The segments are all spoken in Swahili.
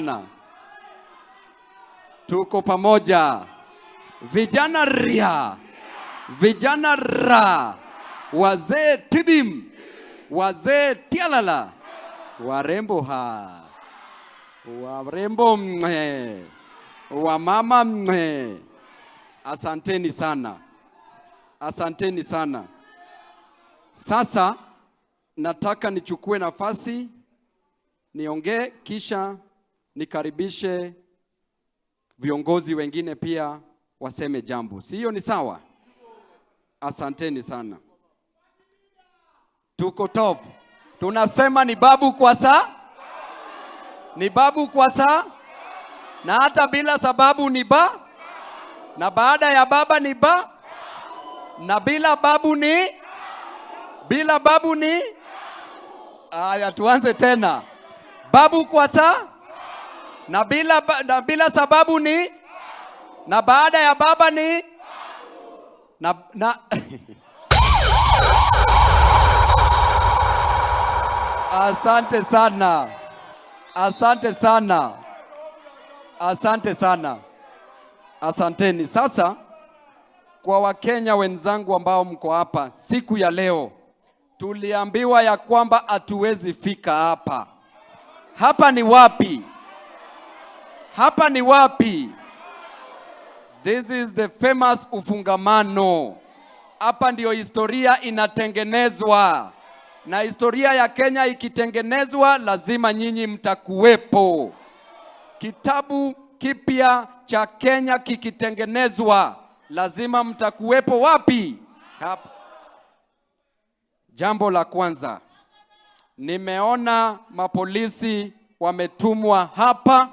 sana. Tuko pamoja. Vijana ria, vijana ra, wazee tibim, wazee tialala, warembo ha, warembo mwe, wamama mwe. Asanteni sana, asanteni sana. Sasa nataka nichukue nafasi niongee, kisha nikaribishe viongozi wengine pia waseme jambo. Si hiyo ni sawa? Asanteni sana. Tuko top. Tunasema ni babu kwa saa, ni babu kwa saa, na hata bila sababu ni ba, na baada ya baba ni ba, na bila babu ni, bila babu ni. Aya, tuanze tena. Babu kwa saa na bila sababu ni, na baada ya baba ni na Asante sana, asante sana, asante sana, asanteni. Sasa kwa Wakenya wenzangu ambao mko hapa siku ya leo, tuliambiwa ya kwamba hatuwezi fika hapa. Hapa ni wapi? Hapa ni wapi? This is the famous Ufungamano. Hapa ndio historia inatengenezwa, na historia ya Kenya ikitengenezwa, lazima nyinyi mtakuwepo. Kitabu kipya cha Kenya kikitengenezwa, lazima mtakuwepo. Wapi? Hapa. Jambo la kwanza, nimeona mapolisi wametumwa hapa.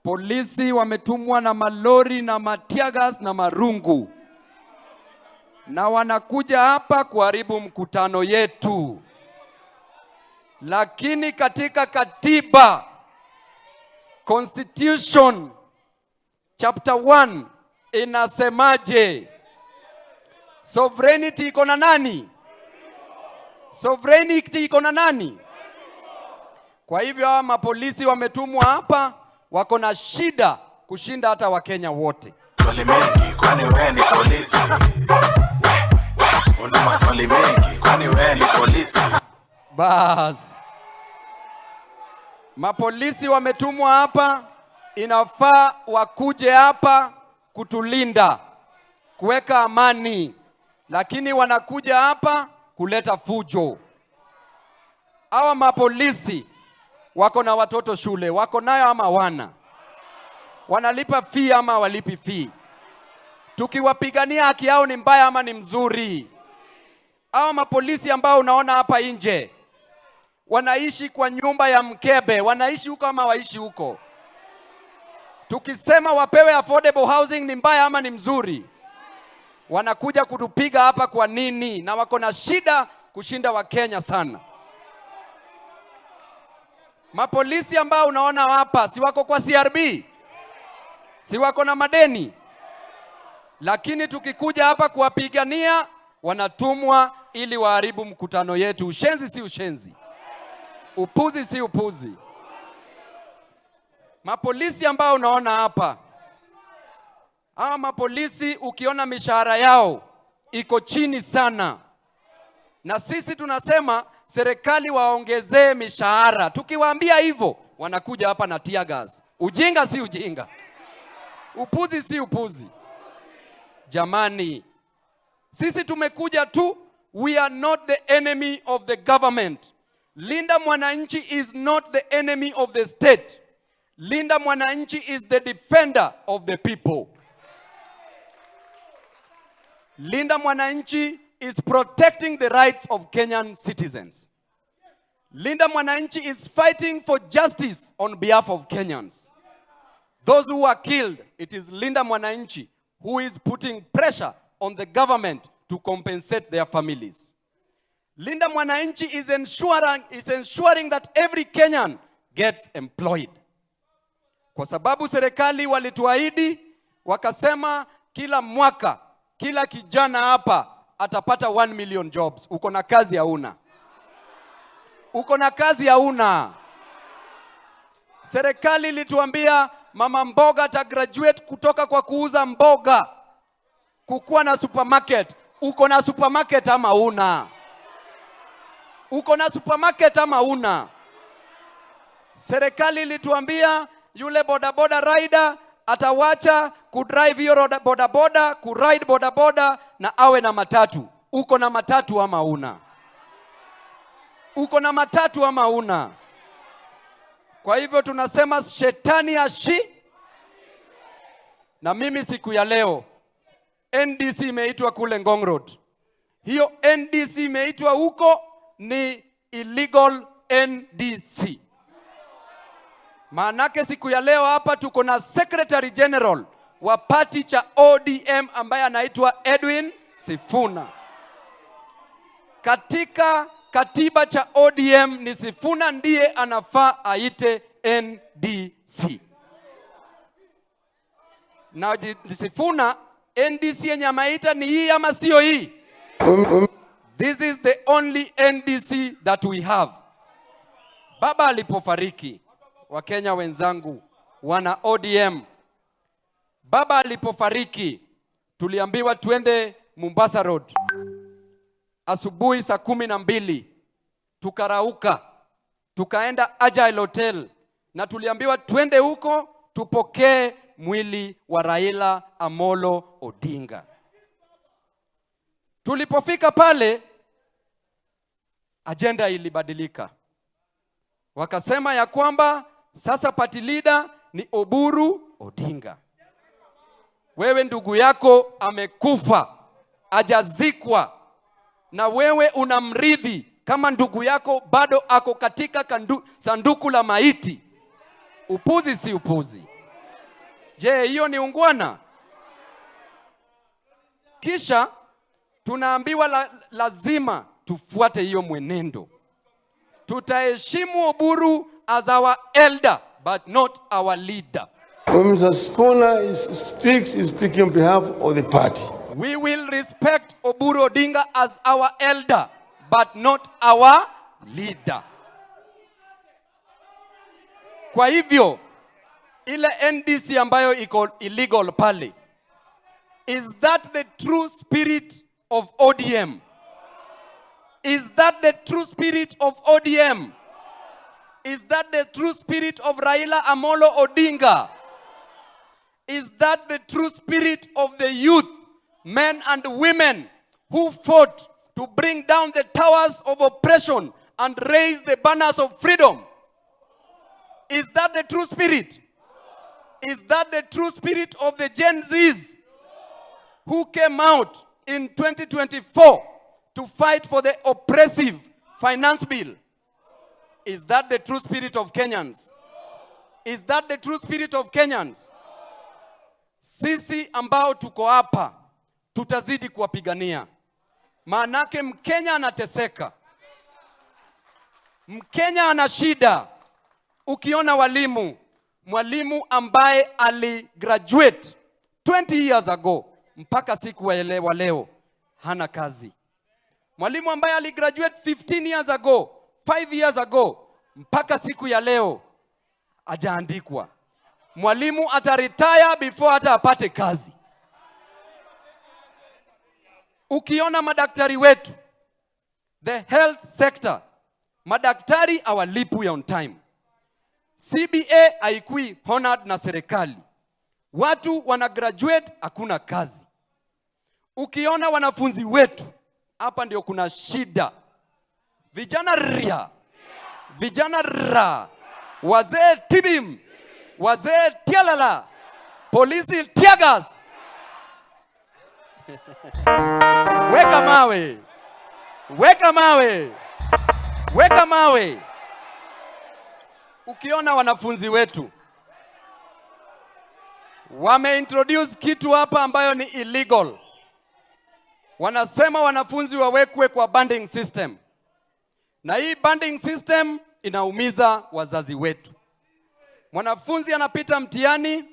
Polisi wametumwa na malori na mateargas na marungu, na wanakuja hapa kuharibu mkutano yetu. Lakini katika katiba, Constitution chapter 1 inasemaje? Sovereignty iko na nani? Sovereignty iko na nani? Kwa hivyo hawa mapolisi wametumwa hapa, wako na shida kushinda hata Wakenya wote. Maswali mengi, kwani wewe ni polisi? Una maswali mengi, kwani wewe ni polisi? Bas, mapolisi wametumwa hapa, inafaa wakuje hapa kutulinda, kuweka amani, lakini wanakuja hapa kuleta fujo. Hawa mapolisi wako na watoto shule, wako nayo ama wana? Wanalipa fee ama walipi fee? Tukiwapigania haki yao ni mbaya ama ni mzuri? Hawa mapolisi ambao unaona hapa nje wanaishi kwa nyumba ya mkebe, wanaishi huko ama waishi huko? Tukisema wapewe affordable housing ni mbaya ama ni mzuri? Wanakuja kutupiga hapa kwa nini? Na wako na shida kushinda Wakenya sana. Mapolisi ambao unaona hapa si wako kwa CRB? Si wako na madeni? Lakini tukikuja hapa kuwapigania wanatumwa ili waharibu mkutano yetu. Ushenzi si ushenzi, upuzi si upuzi. Mapolisi ambao unaona hapa, hawa mapolisi ukiona mishahara yao iko chini sana, na sisi tunasema serikali waongezee mishahara. Tukiwaambia hivyo wanakuja hapa na tear gas. Ujinga si ujinga, upuzi si upuzi. Jamani, sisi tumekuja tu, we are not the enemy of the government. Linda Mwananchi is not the enemy of the state. Linda Mwananchi is the defender of the people. Linda Mwananchi is protecting the rights of Kenyan citizens. Linda Mwananchi is fighting for justice on behalf of Kenyans. Those who are killed, it is Linda Mwananchi who is putting pressure on the government to compensate their families. Linda Mwananchi is ensuring that every Kenyan gets employed. Kwa sababu serikali walituahidi wakasema kila mwaka kila kijana hapa atapata 1 million jobs. Uko na kazi hauna? Uko na kazi hauna? Serikali ilituambia mama mboga ata graduate kutoka kwa kuuza mboga kukuwa na supermarket. Uko na supermarket ama una? Uko na supermarket ama una? Serikali ilituambia yule bodaboda rider atawacha kudrive hiyo bodaboda, kuride bodaboda na awe na matatu. Uko na matatu ama una? Uko na matatu ama una? Kwa hivyo tunasema shetani ashi. Na mimi siku ya leo NDC imeitwa kule Ngong Road. Hiyo NDC imeitwa huko ni illegal NDC. Maanake siku ya leo hapa tuko na Secretary General wa party cha ODM ambaye anaitwa Edwin Sifuna. Katika katiba cha ODM ni Sifuna ndiye anafaa aite NDC. Na Sifuna, NDC yenye ameita ni hii ama sio hii? This is the only NDC that we have. Baba alipofariki, Wakenya wenzangu, wana ODM, baba alipofariki tuliambiwa tuende Mombasa Road asubuhi saa 12, tukarauka tukaenda Agile Hotel na tuliambiwa twende huko tupokee mwili wa Raila Amolo Odinga. Tulipofika pale, agenda ilibadilika, wakasema ya kwamba sasa party leader ni Oburu Odinga. Wewe ndugu yako amekufa, ajazikwa, na wewe unamrithi kama ndugu yako bado ako katika sanduku la maiti. Upuzi si upuzi? Je, hiyo ni ungwana? Kisha tunaambiwa lazima tufuate hiyo mwenendo. Tutaheshimu Oburu as our elder but not our leader. When Mr. Sifuna speaks, he's speaking on behalf of the party. We will respect Oburu Odinga as our elder but not our leader. Kwa hivyo ile NDC ambayo iko illegal pale, is that the true spirit of ODM? Is that the true spirit of ODM? Is that the true spirit of Raila Amolo Odinga? Is that the true spirit of the youth, men and women who fought to bring down the towers of oppression and raise the banners of freedom? Is that the true spirit? Is that the true spirit of the Gen Zs who came out in 2024 to fight for the oppressive finance bill? Is that the true spirit of Kenyans? Is that the true spirit of Kenyans? Sisi ambao tuko hapa tutazidi kuwapigania. Maanake Mkenya anateseka, Mkenya ana shida. Ukiona walimu, mwalimu ambaye aligraduate 20 years ago mpaka siku wa leo hana kazi. Mwalimu ambaye aligraduate 15 years ago, 5 years ago mpaka siku ya leo hajaandikwa. Mwalimu ataretire before hata apate kazi. Ukiona madaktari wetu, the health sector, madaktari hawalipwi on time. CBA haikui honored na serikali. Watu wana graduate hakuna kazi. Ukiona wanafunzi wetu hapa ndio kuna shida. Vijana ria, vijana ra, wazee tibim, wazee tialala, polisi teargas. Weka mawe, weka mawe, weka mawe. Ukiona wanafunzi wetu wameintroduce kitu hapa ambayo ni illegal. Wanasema wanafunzi wawekwe kwa banding system, na hii banding system inaumiza wazazi wetu. Mwanafunzi anapita mtihani,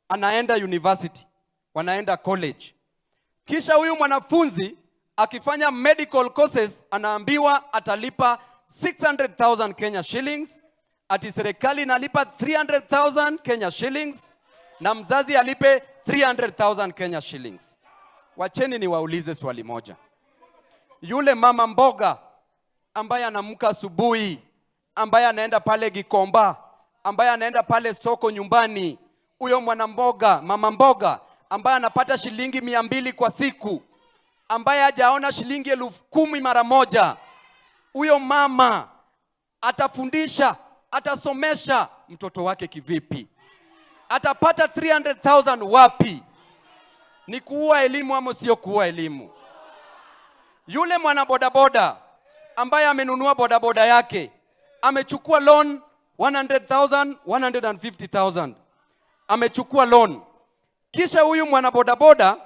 anaenda university, wanaenda college. Kisha huyu mwanafunzi akifanya medical courses anaambiwa atalipa 600,000 Kenya shillings. Ati serikali inalipa 300,000 Kenya shillings na mzazi alipe 300,000 Kenya shillings. Wacheni niwaulize swali moja. Yule mama mboga ambaye anamka asubuhi, ambaye anaenda pale Gikomba, ambaye anaenda pale soko nyumbani, huyo mwanamboga, mama mboga ambaye anapata shilingi 200 kwa siku, ambaye hajaona shilingi 10,000 mara moja, huyo mama atafundisha, atasomesha mtoto wake kivipi? Atapata 300,000 wapi? Ni kuua elimu ama sio kuua elimu? Yule mwana bodaboda ambaye amenunua bodaboda yake, amechukua loan 100,000, 150,000, amechukua loan. Kisha huyu mwana bodaboda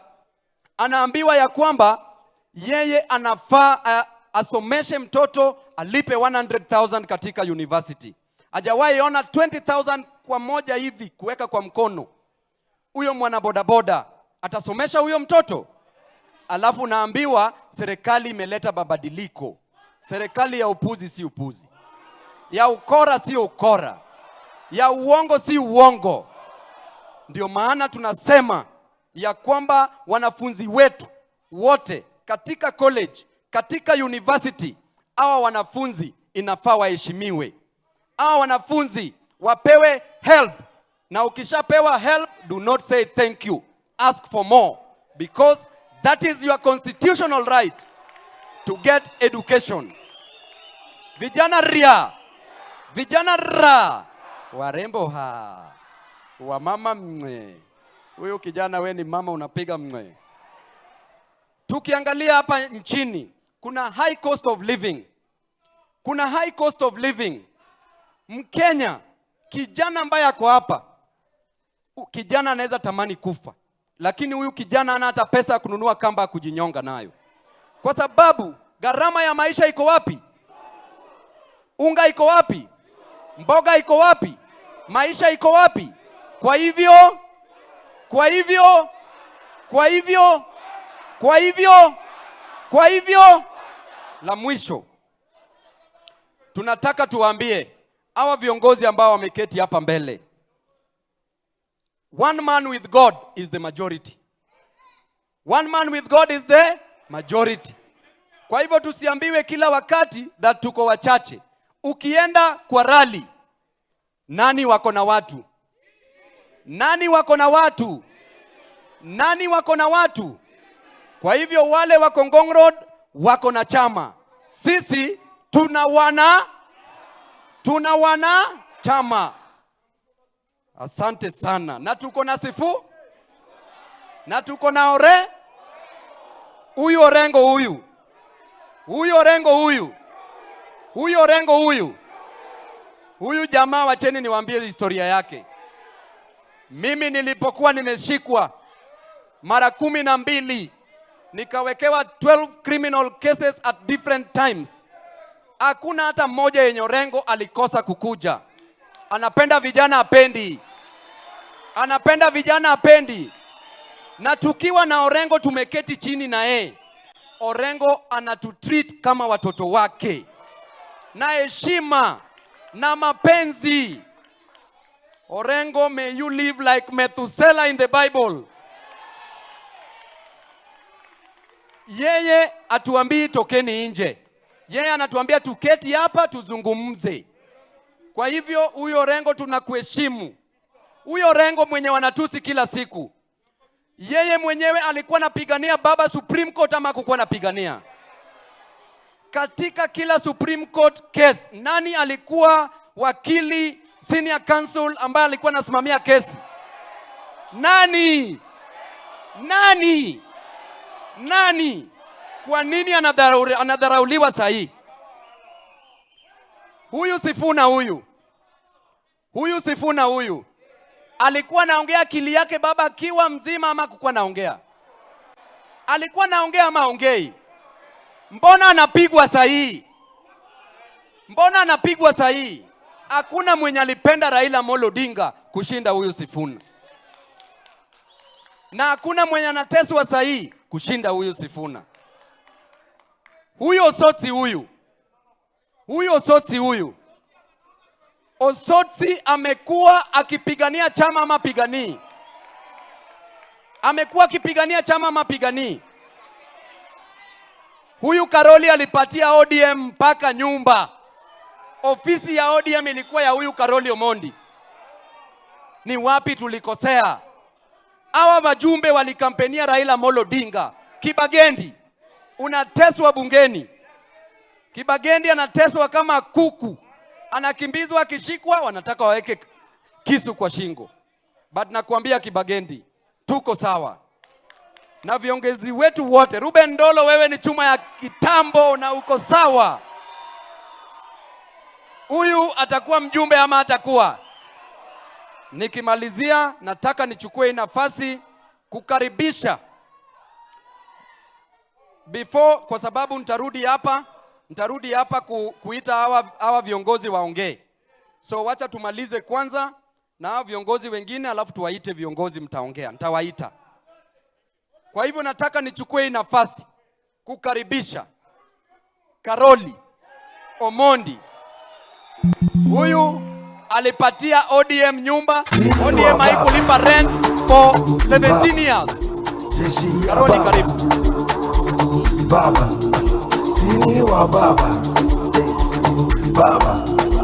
anaambiwa ya kwamba yeye anafaa asomeshe mtoto, alipe 100,000 katika university. Hajawahi ona 20,000 kwa moja hivi kuweka kwa mkono. Huyo mwana bodaboda atasomesha huyo mtoto? Alafu naambiwa serikali imeleta mabadiliko. Serikali ya upuzi si upuzi, ya ukora si ukora, ya uongo si uongo. Ndio maana tunasema ya kwamba wanafunzi wetu wote katika college, katika university, hawa wanafunzi inafaa waheshimiwe, hawa wanafunzi wapewe HELB, na ukishapewa HELB, do not say thank you, ask for more, because that is your constitutional right to get education. Vijana ria, vijana ra, warembo ha, wamama mwe. Huyu kijana, we ni mama unapiga mwe. Tukiangalia hapa nchini kuna high cost of living, kuna high cost of living. Mkenya kijana ambaye ako hapa, kijana anaweza tamani kufa, lakini huyu kijana hana hata pesa ya kununua kamba ya kujinyonga nayo, kwa sababu gharama ya maisha iko wapi? Unga iko wapi? Mboga iko wapi? Maisha iko wapi? Kwa hivyo, kwa hivyo, kwa hivyo, kwa hivyo, kwa hivyo, la mwisho tunataka tuwaambie hawa viongozi ambao wameketi hapa mbele, one man with God is the majority. One man with God is the majority. Kwa hivyo tusiambiwe kila wakati that tuko wachache. Ukienda kwa rally, nani wako na watu? Nani wako na watu? Nani wako na watu? Kwa hivyo wale wako Ngong Road wako na chama, sisi tuna wana chama. Asante sana, na tuko na Sifu na tuko na Ore. Huyu Orengo huyu, huyu Orengo huyu, huyu Orengo huyu, huyu jamaa, wacheni niwaambie historia yake. Mimi nilipokuwa nimeshikwa mara 12, nikawekewa 12 criminal cases at different times, hakuna hata mmoja yenye Orengo alikosa kukuja. Anapenda vijana apendi, anapenda vijana apendi. Na tukiwa na Orengo tumeketi chini na yeye, Orengo anatutreat kama watoto wake na heshima na mapenzi. Orengo, may you live like Methuselah in the Bible. Yeye atuambii tokeni nje, yeye anatuambia tuketi hapa tuzungumze. Kwa hivyo huyo Orengo tunakuheshimu. Huyo Orengo mwenye wanatusi kila siku, yeye mwenyewe alikuwa anapigania baba Supreme Court ama hakukuwa anapigania? Katika kila Supreme Court case, nani alikuwa wakili senior counsel ambaye alikuwa anasimamia kesi? Nani? Nani? Nani? Kwa nini anadharauliwa sahi? Huyu Sifuna huyu, huyu Sifuna huyu alikuwa anaongea akili yake baba akiwa mzima ama hakukuwa anaongea? Alikuwa anaongea ama aongei? Mbona anapigwa sahi? Mbona anapigwa sahi? Hakuna mwenye alipenda Raila Amolo Odinga kushinda huyu Sifuna, na hakuna mwenye anateswa sahi kushinda huyu Sifuna. Huyo Sotsi huyu, huyo Sotsi huyu. Osotsi amekuwa akipigania chama ama piganii? Amekuwa akipigania chama ama piganii? Huyu Karoli alipatia ODM mpaka nyumba. Ofisi ya ODM ilikuwa ya huyu Karoli Omondi. Ni wapi tulikosea? Hawa wajumbe walikampenia Raila Amolo Odinga. Kibagendi unateswa bungeni. Kibagendi anateswa kama kuku, anakimbizwa, akishikwa wanataka waweke kisu kwa shingo. But nakuambia Kibagendi, tuko sawa na viongozi wetu wote. Ruben Ndolo, wewe ni chuma ya kitambo na uko sawa. Huyu atakuwa mjumbe ama atakuwa? Nikimalizia, nataka nichukue hii nafasi kukaribisha before, kwa sababu nitarudi hapa kuita hawa viongozi waongee. So wacha tumalize kwanza na hawa viongozi wengine, alafu tuwaite viongozi, mtaongea, nitawaita. Kwa hivyo nataka nichukue hii nafasi kukaribisha Karoli Omondi. Huyu alipatia ODM nyumba, ODM haikulipa rent for 17 years. Jeshi ya Karoli, baba, karibu. Baba, sini wa baba, eh, baba.